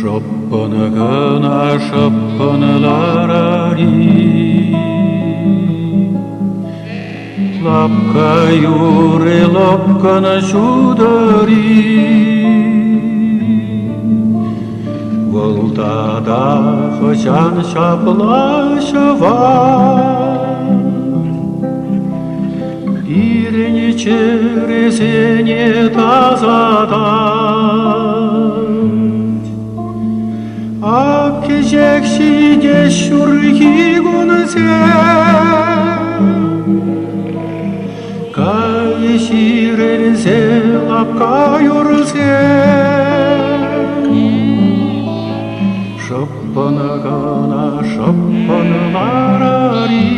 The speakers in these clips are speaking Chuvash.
Шӑппӑн кӑна шӑппӑн ларар-и. Лапка юрӗ лӑпкӑн ҫутӑр-и. Вӑл тата хӑҫан ҫапла ҫӑвать? Пирӗн чӗресене тасатать. Ак кӗҫех ҫитес ҫурхи кунсем. Кай ҫирӗлсе лапка юрсем. Шӑппӑн кӑна шӑппӑн ларар-и.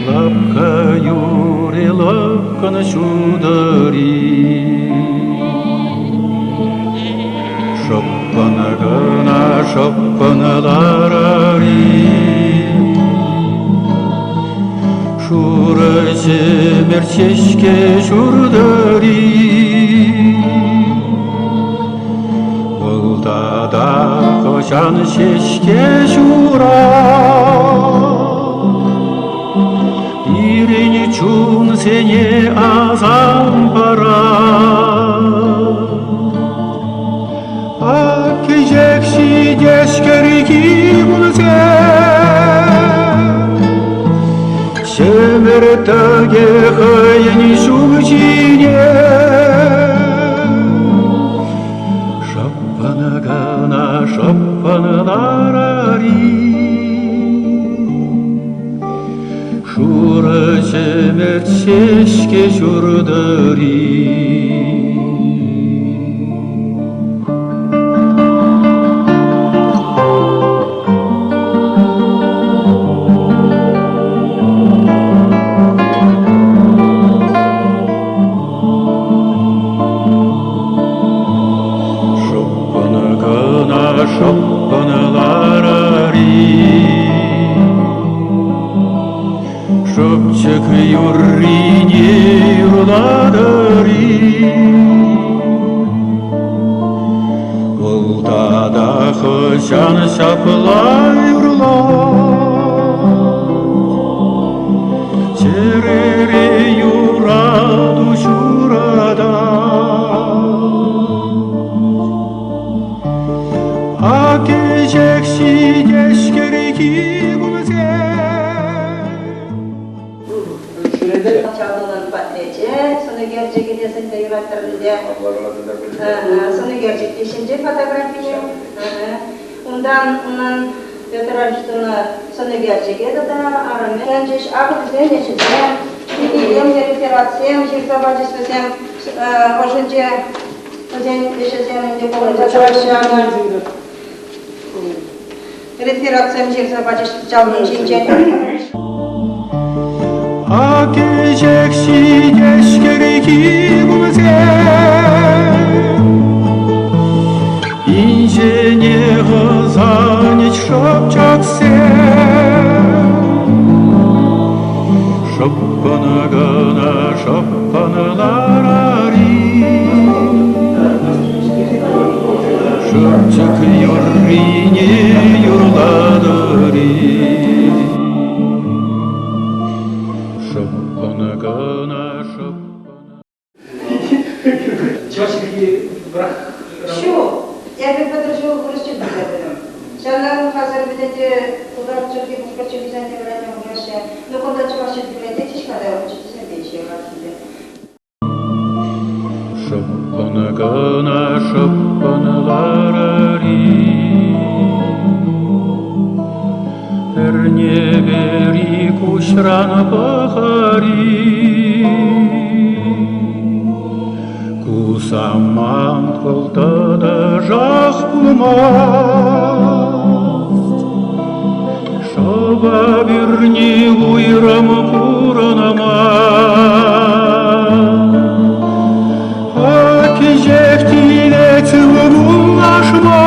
Лапка юрӗ лӑпкӑн ҫутӑр-и. Шӑппӑн кӑна шӑппӑн ларар-и. Шурӑ ҫӗмӗрт ҫеҫке ҫуртӑр-и. Вӑл тата хӑҫан ҫеҫке ҫурать. Пирӗн чунсене асам парать. Ак кӗҫех ҫитес кӗрхи кунсем. Ҫӗмӗр тӑкӗ хӑйӗн ҫулҫине. Шӑппӑн кӑна шӑппӑн ларар-и. Шурӑ ҫӗмӗрт ҫеҫке ҫуртӑр-и. Шӑппӑн кӑна шӑппӑн ларар-и. Шӑпчӑк юррине юрлатӑр-и. Вӑл тата хӑҫан ҫапла юрлать? Чӗрере юрату ҫуратать. Ак кӗҫех ҫитес кӗрхи кунсем. Чаллӑнӑн патнече сӑн ӳкерчӗкӗ те сӗнсе юраттӑр ӗнтӗ. Сӑн ӳкерчӗк те ҫинче фотографине. Унтан унӑн Петр Альштуна сӑн ӳкерчӗке тата арӑмӗ янчӗҫ. Акӑ вӗсен ӗҫӗсем, илемлӗ рефератсем ҫырса пачӗҫ вӗсем ӑшӗнче. Вӗсен ӗҫӗсем ӗнтӗ пурӑнса тӑраҫҫӗ. Рефератсем ҫырса пачӗҫ Чаллӑн ҫинчен. Ак кӗҫех ҫитес кӗрхи кунсем. Инҫене ӑсанӗҫ шӑпчӑксем. Шӑппӑн кӑна шӑппӑн ларар-и. Шӑпчӑк юррине юрлатӑр-и. Шӑппӑн кӑна шӑппӑн. Чӑваш чӗлхи вӑрах. Ҫук, эпӗ пӗтӗр ҫул вырӑс чӗлхипе пӗтӗм. Ҫавна хасар вӗтӗте тутар чӗлхи, пушкӑрт чӗлхисем те вӗренме пулаҫҫӗ. Ну, кунта чӑваш чӗлхи вӗрентетчӗҫ-ха та, учительсемпе ҫырать. Шӑппӑн кӑна шӑппӑн ларар-и. Пӗрне-пӗри куҫран пӑхар-и. Ку самант вӑл тӑтӑшах пулмасть. Шӑпа пӳрни уйрӑм пурӑнма. Ак кӗҫех килет ывӑллашма.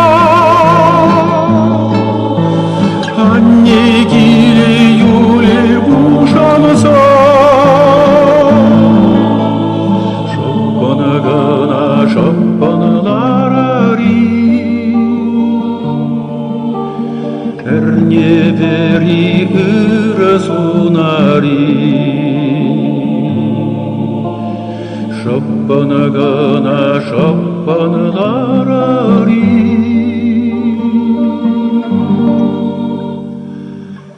Анне киле юлӗ пушанса. Шӑппӑн кӑна, шӑппӑн. Эрне пӗри ырӑ сунар-и? Шӑппӑн кӑна шӑппӑн ларар-и?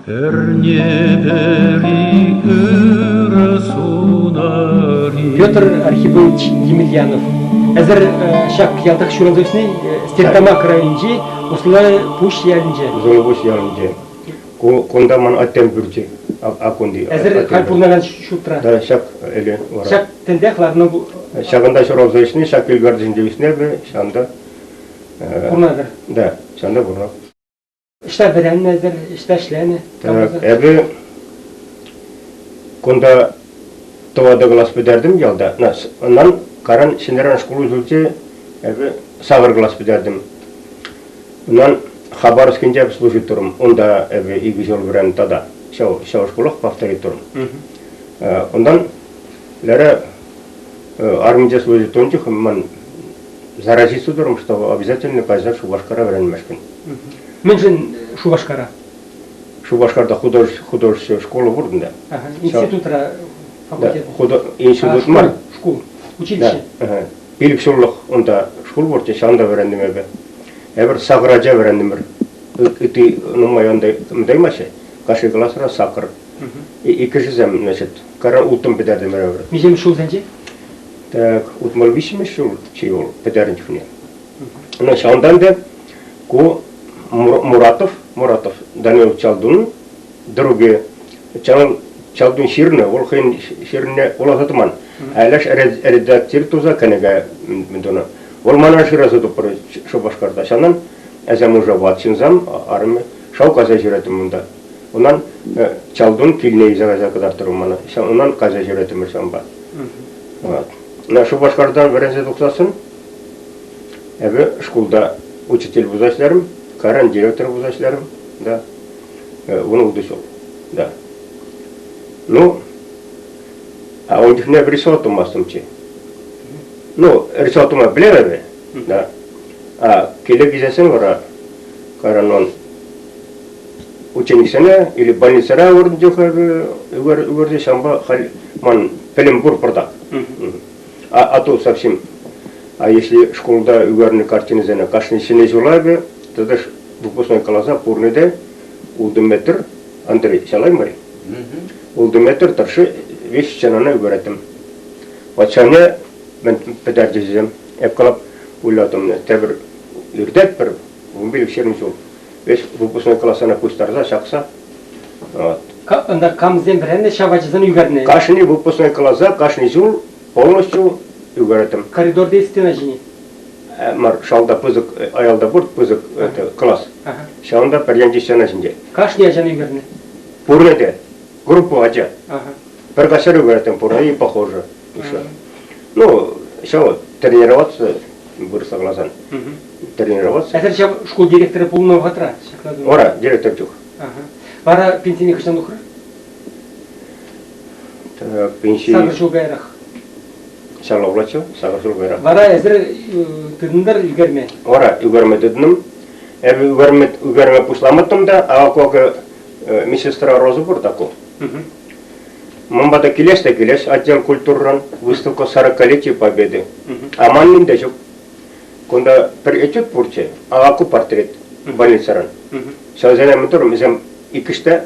Эрне пӗри ырӑ сунар-и? Петр Архипович Емельянов. Эсӗр ҫак ялтах ҫуралса ӳсни Стерлитамак районӗнчи Услӑпуҫ ялӗнче. Услӑпуҫ ялӗнче. Ку кунта ман аттем пӳрчӗ. А кунти. Эсӗр халь пурӑнакан ҫуртра. Да, ҫак эле вара. Ҫак тӗнтех ларнӑ. Ҫакӑнта ҫуралса ӳсни, ҫак кил картишӗнче ӳснӗ эпӗ, ҫавӑнта. Пурӑнатӑр? Да, ҫавӑнта пурӑнап. Ӑҫта вӗреннӗ эсӗр, ӑҫта ӗҫленӗ? Так, эпӗ кунта тӑватӑ класс пӗтертӗм ялта. Ӑнан каран ҫӗнӗрен шкул уҫӑлчӗ, эпӗ сакӑр класс пӗтертӗм. Унан Хабаровскинче эпӗ служить турӑм. Унта эпӗ икӗ ҫул вӗреннӗ тата ҫав, ҫав шкулах повторить турӑм. Унтан лере арминче служить тунӑ чух ман заразиться турӑм, что обязательно кайса Шупашкара вӗренмешкӗн. Мӗншӗн Шупашкара? Шупашкарта художественная школа пур ӗнтӗ. Институтра факультет. Институт мар. Шкул, училище. Пилӗк ҫуллӑх унта шкул пурччӗ, ҫавӑнта вӗрентӗм эпӗ. Эпир сакӑр ача вӗрентӗмӗр. Ытти нумай унта таймаҫҫӗ. Кашни класра сакӑр. Иккӗшӗсем, значит, кара улттӑм пӗтертӗмӗр эпир. Миҫемӗш ҫулсенче? Так, 65-мӗш ҫул чи вӑл пӗтернӗ чухне. Ну, ҫавӑнтан та ку Муратов, Муратов Данил Чалдун, други Чалдун ҫырнӑ, вӑл хӑйӗн ҫырнине вуласа тӑман. Айлаш редактир туса кӗнеке тунӑ. Вӑл мана шыраса тупрӗ Шупашкарта. Ҫавӑнтан эсӗ мужа ват ҫынсам, арӑмӗ, шав кайса ҫӳреттӗм унта. Унан Чалдун килне илсе кайса кӑтартрӑм мана. Унан кайса ҫӳреттӗмӗр ҫавӑнпа. Вот. Шупашкартан вӗренсе тухсассӑн эпӗ шкулта учитель пулса ӗҫлерӗм, кайран директор пулса ӗҫлерӗм, да. 16 ҫул, да. Ну, а ун чухне рисовать тумастӑмччӗ. Ну, рисовать тума пӗлер эпӗ, да. А киле килсессӗн вара кайран он учениксене или больницӑра выртнӑ чух эпӗ ӳкерсе ҫавӑнпа халь ман пӗлӗм пур пӑртак. А то совсем. А если шкулта ӳкернӗ картинӑсене кашни ҫӗнӗ ҫула эпӗ тӑтӑш выпускной класа пурне те ултӑ метр Андрей ҫалай мар ултӑ метр тӑршшӗ виҫ стенана ӳкереттӗм. Патшане мӗн пӗтерчӗсем эп калап уйлатӑм тепӗр иртетпӗр 15 ҫирӗм ҫул. Весь выпускной классана пуҫтарса ҫакса. Вот. Ӑнта камсем вӗреннӗ, ҫав ачасем ӳкернӗ? Кашни выпускной класса кашни ҫул полностью ӳкереттӗм. Коридорти стена ҫине? Мар, шалта пысӑк, аялта пур пысӑк это, класс. Ҫавӑнта пӗр енчи стена ҫинче. Кашни ачана ӳкернӗ? Пурне те. Группа ача. Пӗр каҫар ӳкереттӗм пурне и похоже. Еще. Ну, ҫав тренироваться вырӑсла каласан. Тренироваться. Эсир ҫав шкул директорӗ пулнӑ вӑхӑтра ҫакна тунӑ? Вара, директор чух. Вара пенсине хӑҫан тухрӑр? Так, пенси... Сакӑр ҫул каярах. Ҫавна пулатчӗ, сакӑр ҫул каярах. Вара эсир тытӑнтӑр ӳкерме? Вара ӳкерме тытӑнтӑм. Эпӗ ӳкерме, ӳкерме пуҫламӑттӑм та, а кокӑ медсестра Роза пур таку. Ман пата килес те килес отдел культурӑран выставка сорокалетие Победы. А маннин те ҫук. Кунта пӗр этюд пурччӗ, а ку портрет больницӑран. Ҫавсене мӗн турӑм, вӗсем иккӗш те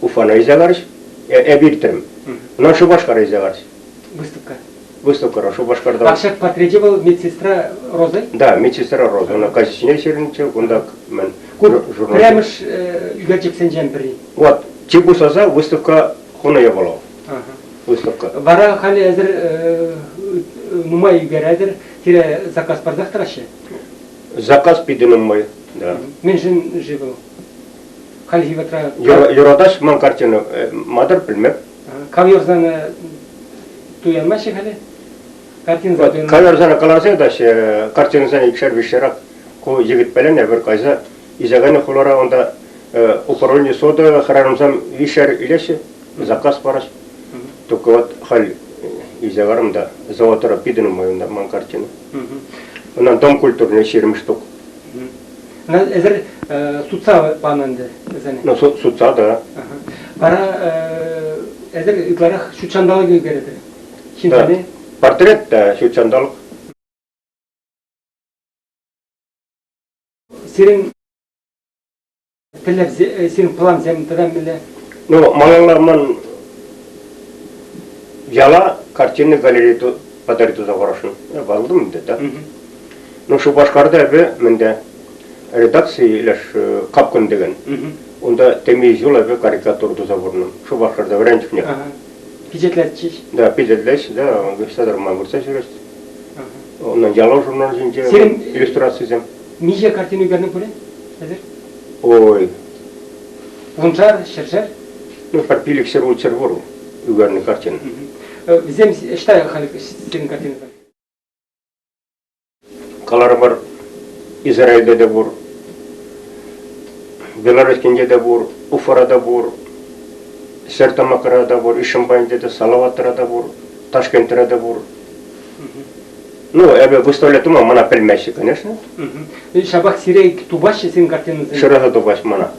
Уфана илсе ларӗҫ, эпӗ иртрӗм. Ӑна Шупашкара илсе ларӗҫ. Выставка. Выставкӑра Шупашкарта. А ҫак портречӗ вӑл медсестра Роза? Да, медсестра Роза. Она каҫ ҫырнӑччӗ, кунта мӗн журнал. Пӗрремӗш ӳкерчӗксенчен пӗри. Вот, чи пуҫласа выставка хунӑ япала. Выставка. Вара халӗ эсир нумай ӳкеретӗр, сире заказ парсах тӑраҫҫӗ? Заказ питӗ нумай, да. Мӗншӗн-ши вӑл? Хальхи вӑхӑтра... Юратаҫ ман картина, матӑр пӗлмеп. Кавьерсене туянмаҫҫӗ халӗ? Картинӑсене туянмаҫҫӗ? Кавьерсене кӑларса ятаҫҫӗ, картинӑсене икшер-виҫшерах ку йӗкӗт пӗлен эпир кайса илсе хулара унта управление сода хӗрарӑмсем виҫшер илеҫҫӗ, заказ параҫ. Только вот халь илсе карӑм та заводра питӗ нумай унта ман картина. Унан дом культурне 20 штук. Эсир Сутса панӑ ӗнтӗ вӗсене. Ну, сутса, да. Вара эсир ытларах ҫут ҫанталӑк ӳкеретӗр. Ҫынсене? Портрет та ҫут ҫанталӑк. Сирӗн тӗллевсем, сирӗн плансем тата мӗнле? Ну, малалла ман яла картина галереи подарить туса хурасшӑн. Ватӑлтӑм ӗнтӗ, да. Ну, Шупашкарта эпӗ мӗнде редакци леш Капкӑн текен. Унта темиҫе ҫул эпӗ карикатура туса пурӑннӑ. Шупашкарта вӗрен чухне. Пичетлетчӗҫ. Да, пичетлеҫ, да, вырса тӑрма вырса ҫӳрес. Унӑн Ялав журнал ҫинче иллюстрацисем. Миҫе картина ӳкернӗ пулӗ эсир? Ой. Вуншар, ҫӗршер? Ну, пӗр пилӗкҫӗр ултҫӗр пур ӳкернӗ картина. Вӗсем ӑҫта халь сирӗн картинӑсем? Каларӑмӑр, Израильте те пур, Белоруссинче те пур, Уфара та пур, Сертамакра та пур, Ишимбайнте те, Салаватра та пур, Ташкентра та пур. Ну, эпӗ выставлять тума мана пӗлмеҫҫӗ, конечно. Ҫапах сире тупаҫҫӗ сирӗн картинӑсем? Шыраса тупаҫ мана.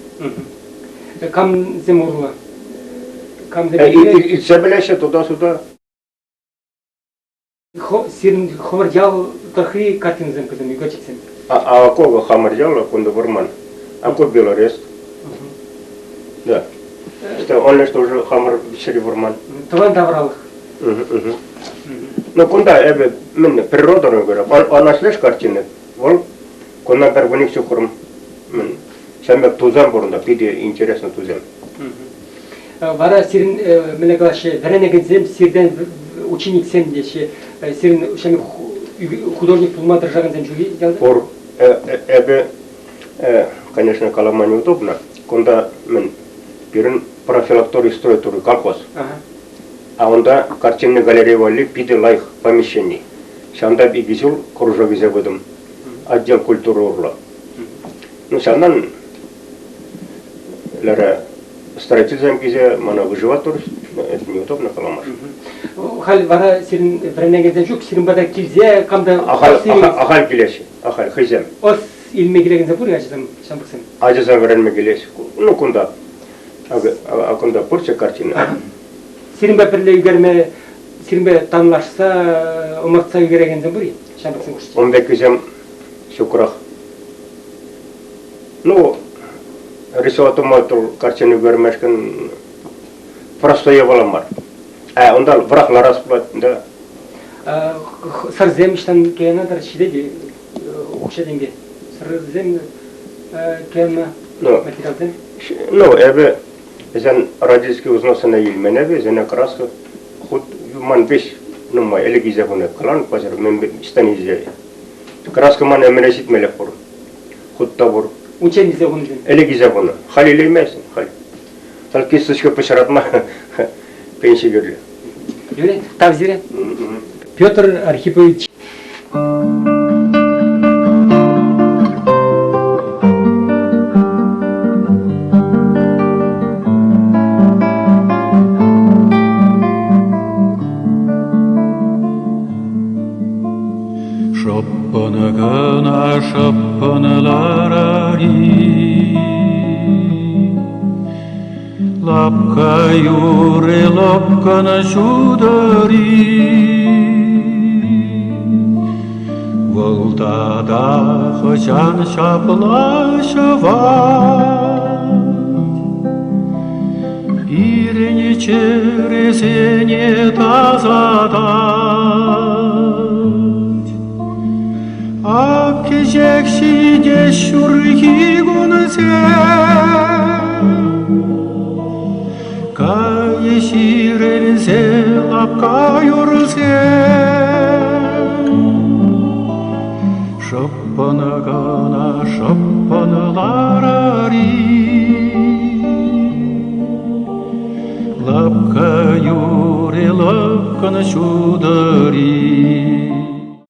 Камсем урлӑ? Камсем? Илсе пӗлеҫҫӗ туда-сюда. Сирӗн хӑвӑр ял тӑрӑхри картинӑсем кӗсем, ӳкерчӗксем? А ку хамӑр ял, кунта вӑрман. А ку Белорест. Да. Что он что уже хамӑр ҫӗри вӑрман. Тӑван тавралӑх. Ну, кунта эпӗ мӗн природӑран көреп. Ана шлеш картина. Вӑл кунна пӗр вуник ҫухрӑм. Мӗн ҫавӑн пек тусем пур унта, питӗ интересно тусем. Вара сирӗн мӗнле калаҫҫӗ, вӗренекенсем сиртен учениксем теҫҫӗ. Сирӗн ҫӗнӗ художник пулма тӑрӑшакансем ҫук-и ялта? Пур. Эпӗ, конечно, калама неудобно. Кунта мӗн пирӗн профилакторий строй турӗ колхоз. А унта картинный галерея валли питӗ лайӑх помещени. Ҫавӑнта икӗ ҫул кружок илсе пытӑм. Отдел культуры урлӑ. Ну, ҫавнан Лера строительсем килсе мана выживать турӗҫ. Это неудобно каламаш. Халь вара сирӗн вӗренекенсем ҫук, сирӗн пата килсе кам-та Ахаль килеҫҫӗ, ахаль хӑйсем. Ӑс илме килекенсем пур-и ачасем, ҫамрӑксем? Ачасем вӗренме килеҫҫӗ. Ну, кунта. А кунта пурччӗ картина. Сирӗнпе пӗрле ӳкерме, сирӗнпе танлашса, ӑмӑртса ӳкерекенсем пур-и ҫамрӑксем хушшинче? Ун пеккисем ҫукрах. Ну, рисовать тума картина ӳкермешкӗн простой япала мар. Ә, унта вӑрах ларас пулать, да. Сӑрсем ӑҫтан туянатӑр ҫитет-и укҫа-тенкӗ? Сӑрсем туянма материалсем? Ну, эпӗ вӗсен родительский взносына илмен эпӗ, вӗсене краска хут ман веҫ нумай ӗлӗк илсе хунӑ. Калан паҫӑр, мӗн ӑҫтан илсе. Краска ман ӗмӗре ҫитмелӗх пур. Хут та пур. Унччен илсе хунӑ. Ӗлӗк илсе хунӑ. Халь илейместӗн, халь. Халь кисточка пӑчӑратма пенси кирлӗ. Юрий, тав сире. Петр Архипович. Шӑппӑн кӑна шӑппӑн ларар-и, Лапка юрӗ лӑпкӑн ҫутӑр-и. Вӑл тата хӑҫан ҫапла ҫӑвать? Пирӗн чӗресене тасатать. Ак кӗҫех ҫитес ҫурхи кунсем. Кайӗҫ ирӗлсе лапка юрсем. Шӑппӑн кӑна шӑппӑн ларар-и. Лапка юрӗ лӑпкӑн ҫутӑр-и.